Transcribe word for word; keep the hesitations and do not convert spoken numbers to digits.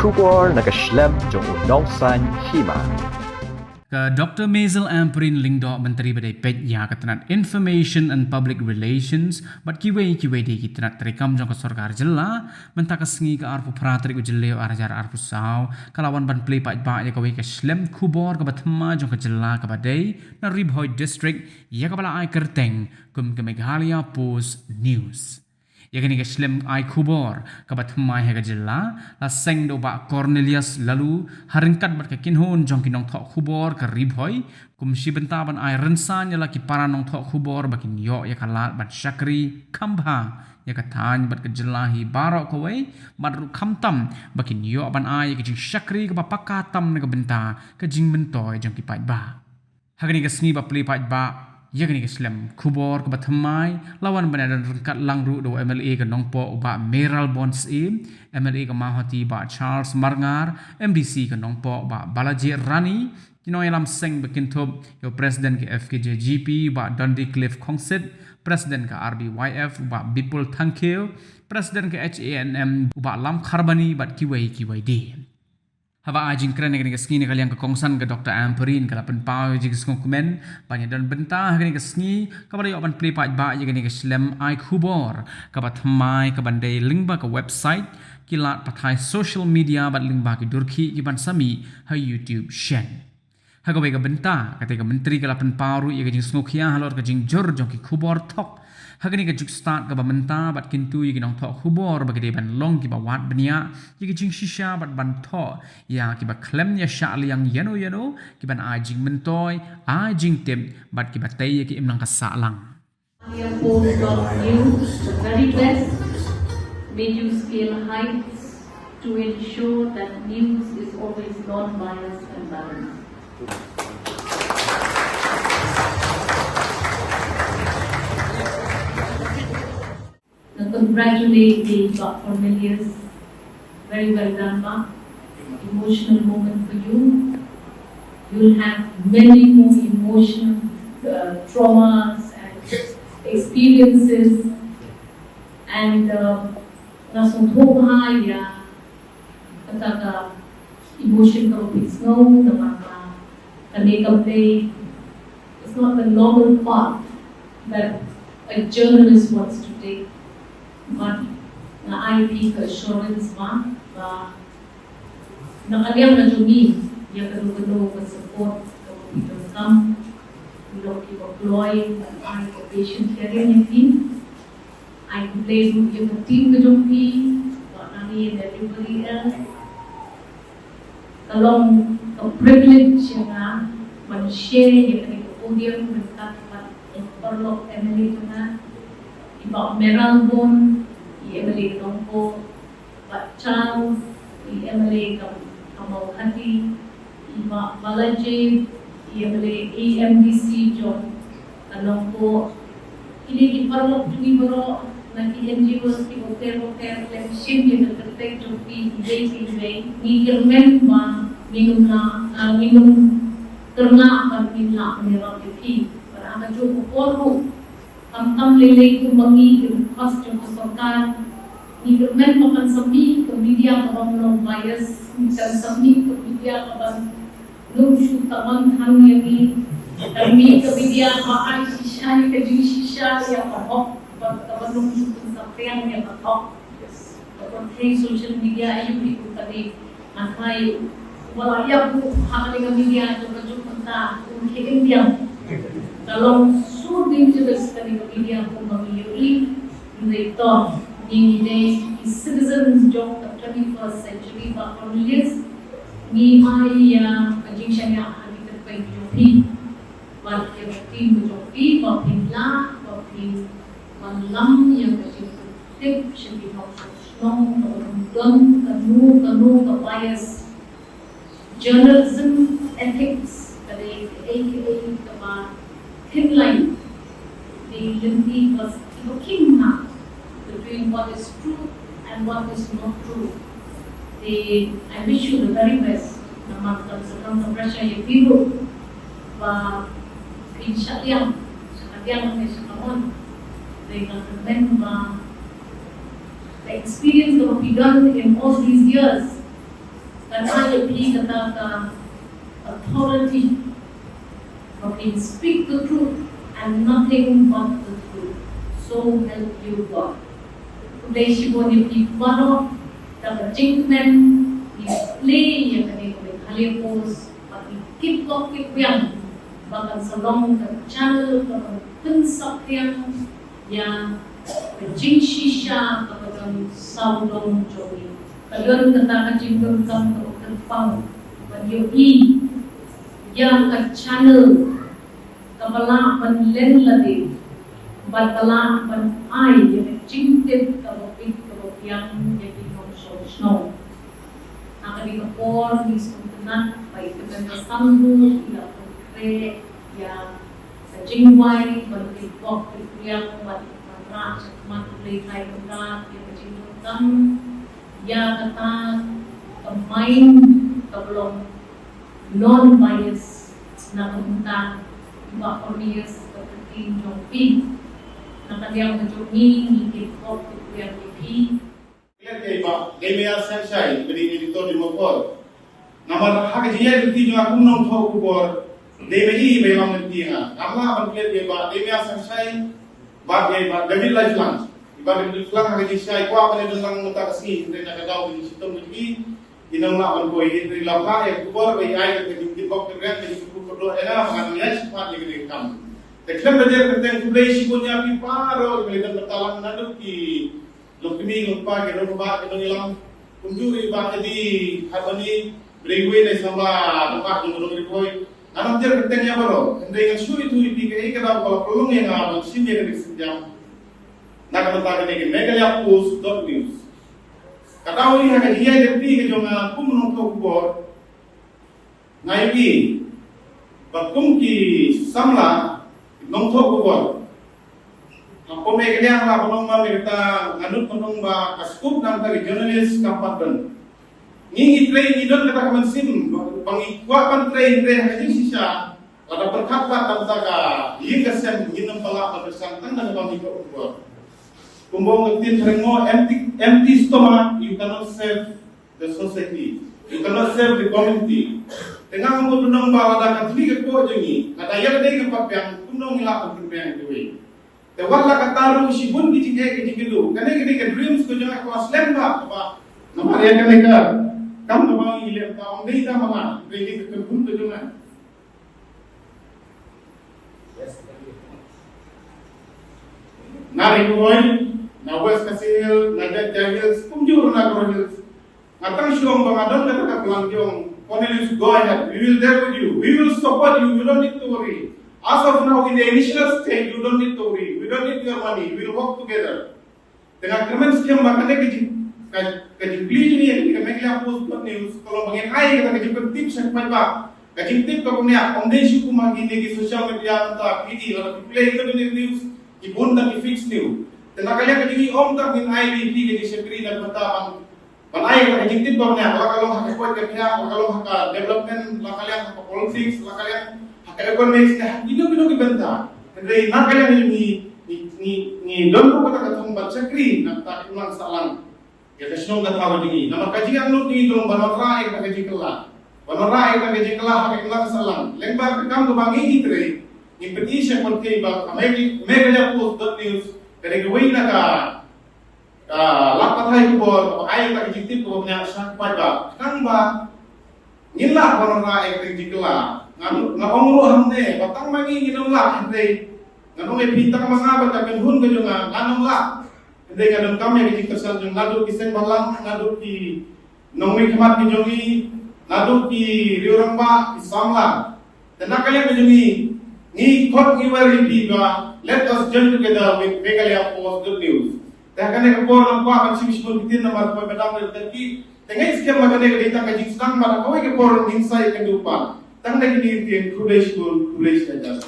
Khubor na ka shlem jong u Nongsaiñ Hima. Ka Doctor Maisel Ampareen Lyngdoh, Myntri ba dei peit ïa ka tnat Information and Public Relations bad kiwei kiwei de ki tnat treikam jong ka sorkar jylla, mynta ka sngi ka arphew phra tarik u Jylliew ar hajar arphew saw, ka la wan ban plie paidbah ïa kawei ka shlem khubor kaba thymmai jong ka jylla kaba dei na Ri Bhoi District, ïa kaba la ai kyrteng kum ka Meghalaya Post News. Ïa kane ka shlem ai khubor kaba thymmai ha ka jylla la seng da u Bah Cornelius Laloo ha ryngkat bad ka kynhun jong ki nongthoh khubor ka Ri Bhoi, kum shi bynta ban ai rynsan ïa la ki para nongthoh khubor ba kin ïoh ïa ka lad ban shakri kham bha ïa ka thaiñ bad ka jylla hi baroh kawei, bad ruh khamtam ba kin ïoh ban ai ïa ka jingshakri kaba paka tam na ka bynta ka jingmyntoi jong ki paidbah. Ha kane ka sngi ba plie paidbah ïa kane ka shlem khubor kaba thymmai, la wan ban ïadon ryngkat lang ruh da u M L A ka Nongpoh u Bah Mayralborn Syiem, M L A ka Mawhati Bah Charles Marngar, M D C ka Nongpoh Bah Balajied Rani, ki nongïalam seng ba kynthup ïa u President ka F K J G P Bah Dundee Cliff Khongsit, President ka R B Y F Bah Bipul Thangkhiew, President ka H A N M Bah Lamkharbani bad kiwei kiwei de. Haba ai jingkren ha kane ka sngi na ka liang ka kongsan ka Doctor Ampareen ka la pynpaw ïa ka jingsngewkmen ban ïadon bynta ha kane ka sngi kaba la ïoh ban plie paidbah ïa kane ka shlem ai khubor kaba thymmai kaban dei lyngba ka website, ki lad pathai social media bad lyngba ki dur khih kiban sa mih ha YouTube shen. Ha kawei ka bynta, katei ka Myntri ka la pynpaw ruh ïa ka jingsngewkhia halor ka jingjur jong ki khubor thok ha kane ka juk stad kaba mynta, bad kyntu ïa ki nongthoh khubor ba ki dei ban long kiba wad bniah ïa ki jingshisha bad ban thoh ïa kiba khlem ïashah liang ïano ïano, kiban ai jingmyntoi, ai jingtip bad kiba tei ïa ki imlang ka sahlang. News, the very best. May you scale heights to ensure that news is always non-biased and balanced. I congratulate the Bah Cornelius. Very well done, Bah. Emotional moment for you. You'll have many more emotional, uh, traumas and experiences. And, uh, nga sngewthuh bha ïa kata ka emotion kaba phi sngew namar ba kane kam dei, it's not the normal path that a journalist wants to take. But nga ai phi ka assurance ba, ba na ka liang ka jong ngi, ïa kano kano ka support kaba phi donkam, ngi long kiba kloi ban ai ka patient hearing ïa phi. Ai khublei ruh ïa ka team ka jong phi, Bah Nani and everybody else. Ka long ka privilege ïa nga ban share ïa kane ka podium ryngkat bad ki paralok M L A jong nga, i Bah Mayralborn, i M L A ka Nongpoh, Bah Charles, i M L A ka, ka Mawhati, i Bah Balajied, i M L A, i M D C jong ka Nongpoh. Kine ki paralok jong ngi baroh na ki N G Os kiba pher bapher, lem shim ïa ka kyrteng jong phi iwei pa iwei. Ngi kyrmen ba ngin ym lah, ah, ngin ym kyrngah ban ngin lah ban ïarap ïa phi. Bad ha kajuh ka por ruh, khamtam lei lei kum ma ngi ki request jong ka sorkar, ngi kyrmen ba kan sa mih ka media kaba ym long bias, kan sa mih ka media kaban ym shu tawang than ïa ngi, kan mih ka media ba ai shisha ïa ka jingshisha ïa ka hok, ba kaban ym shu pynsaphriang ïa ka hok. Ka pyrthei social media, aïu hi kum kane. Nga tharai uba la ïap ruh ha kane ka media jong ka juk mynta um khie im biang. Ka long so dangerous kane ka media kum ba ngi ïohi. Hynrei to, ngi dei ki citizens jong ka twenty-first century, Bah Cornelius. Ngi ai ïa ka jingshaniah ha ki kyrteng jong phi bad ïa ka team jong phi ba phin lah ba phin wanlam ïa ka jingpyntip sha ki nongshong shnong, kaba ym don kano kano ka bias. Journalism ethics ka dei kaei kaei kaba thin line, dei lynti ba ki ba khim ha between what is true and what is not true. Dei, I wish you the very best. Namar kan sa don ka pressure ïa phi ruh ba phin shah liang, shah ka liang ne shah ka mon. Dei, nga kyrmen ba the experience kaba phi don in all these years, Kan ai ïa phi kata ka authority, for phi speak the truth and nothing but the truth. So help you God. Khublei shibun ïa phi baroh, da ka jingkmen ngi plie ïa kane ka Meghalaya Post, ba ki kit lok kit biang, ba kan sa long ka channel ka ban pynsakhiang ïa ka jingshisha kaba don sawdong jong ngi. Ka don kata ka jingdonkam kaba kyrpang ban ïohi ïa ka channel kaba lah ban len lade bad ba lah ban ai ïa ka jingtip kaba bit kaba biang ïa ki nongshong shnong. Ha kane ka por ngi sngewtynnat ba i Kyrteng ka Sangbuh i la pynkhreh ïa ka jingduwai ban pynbok pynbiang bad ban rah shakhmat U Blei Trai Kynrad ïa ka jingdonkam ïa kata ka mind kaba long non-bias na ka bynta u Bah Cornelius, ka kyrteng jong phi. Na ka liang ka jong ngi, ngi pynbok pynbiang ïa phi. Klet ïa i Bah Nehemiah Sangshai, ba dei editor jong Mawphor. Namar ha ka jingïaid lynti jong nga kum u nongthoh khubor, dei ma i ba ïalam lynti ïa nga. Ngam lah ban klet ïa i Bah Nehemiah Sangshai bad ïa i Bah David Laishlang. I Bah David Laishlang ha ka jingshai kwah ban ïadon lang mynta ka sngi, hynrei na ka daw ka jingshitom ka jong i, i nang lah ban poi, hynrei la phah ïa ka khubor ba i ai ka jingtip bok tip rem, ka jingkyrkhu kyrdoh ïa nga ba ngan ïaid shaphang ïa kane ka kam. Te khlem da jer kyrteng, khublei shibun ïa phi baroh kiba la ïadon bynta lang, naduh ki longkmie longkpa, ki rangbah, ki nongïalam, kumjuh i Bah Edi Harbani, Bri Wei, ne samla rangbah jong Ri Bhoi. Ngan ym jer kyrteng ïa baroh, hynrei ngan shu ïathuh ïa phi kaei ka daw ba la pynlong ïa nga ban shim ïa kane ka sienjam na ka bynta kane ka Meghalaya Post dot news. Ka daw ïa ka jingïaid lynti ka jong nga kum u nongthoh khubor, nga ïohi ba kum ki samla nongthoh khubor, ha pom ïa ka liang la ba nong ma ïa kata, nga nud ba nong ba ka scope na ka bynta ki journalist kam pat don. Ngi ngi trei, ngi don kata ka mynsiem ba ngi kwah ban trei, trei ha ka jingshisha. Lada pyrkhat pat na ka bynta ka ïing ka sem, ngin ym pat lah ban pyrshang tang da kaba ngi thoh khubor. Kumba ong ka ktien phareng mo, empty, empty stomach, you cannot serve the society. You cannot serve the community. Te nga ngam mut ban ong ba lada ka thli ka koh jong ngi, lada ïa ka dei ka pat biang, kumno ngi lah ban pynbiang ïa kiwei. Te wat la katta ruh, shibun ki jingeh ki jingkynduh. Kane ka dei ka dreams ka jong nga, ka la slem bha, bha. Namar ïa kane ka kam kaba ngi leh, ta ym dei tang ma nga, dei ka kyrhun ka jong nga. Na Ri Bhoi, na West Khasi Hills, na Jaintia Hills, kumjuh na Garo Hills. Nga tang shu ong ba nga don kata ka plan jong, Cornelius, go ahead. We will there with you. We will support you. You don't need to worry. As of now, in the initial stage, you don't need to worry. We don't need your money. We will work together. Te nga kyrmen skhem ba kane ka jing, ka, ka jingplie jong ngi ïa ka Meghalaya Post dot news, ka long ba ngin ai kata ka jingpyntip sha ki paidbah. Ka jingtip kaba bniah, ym dei shu kum ha kine ki social media mynta, P D, lada phi plie ïa kine ki news, ki bun tang ki fake news. Te na ka liang ka jong ngi ym tang ngin ai ïa phi ka jingshakri na ka bynta ban, ban ai kata ka jingtip kaba bniah, la ka long ha ka koit ka khiah, la ka long ha ka development, la ka liang ha ka politics, la ka liang ha ka economics, ne ha kino kino ki bynta. Hynrei na ka liang ngi, ngi, ngi, ngi don ruh kata ka thong ban shakri na ka bynta ka imlang sahlang ïa ka shnong ka thaw ka jong ngi. Namar ka jingangnud jong ngi ka long ban wanrah ïa ka jingkylla, ban wanrah ïa ka jingkylla ha ka imlang sahlang. Lyngba ka kam kaba ngi ngi trei, ngi pyni sha ka pyrthei ba ka Meghalaya Post dot news ka dei kawei na ka, ka lad pathai khubor kaba ai ïa ka jingtip kaba bniah sha ki paidbah. Khnang ba ngin lah ban wanrah ïa ka jingkylla. Nga, nga ong ruh hangne ba tang ma ngi ngin ym lah, hynrei ngan ong ïa phi, tang ma nga bad ka kynhun ka jong nga, ngan ym lah. Hynrei nga donkam ïa ka jingkyrshan jong naduh ki seng bhalang, naduh ki nongmihkhmat ki jong ngi, naduh ki riew rangbah, ki samla. Te na ka liang ka jong ngi, ngi khot ngi wer ïa phi ba, let us join together with Meghalaya Post dot news. Te ha kane ka por ngam kwah ban shim shibun ki ktien namar poi ba dang da ki, te nga ngeit skhem ba kane ka dei tang ka jingsdang, bad ha kawei ka por ngin sa ïakynduh pat. Tang da kine ki ktien, khublei shibun, khublei shibun.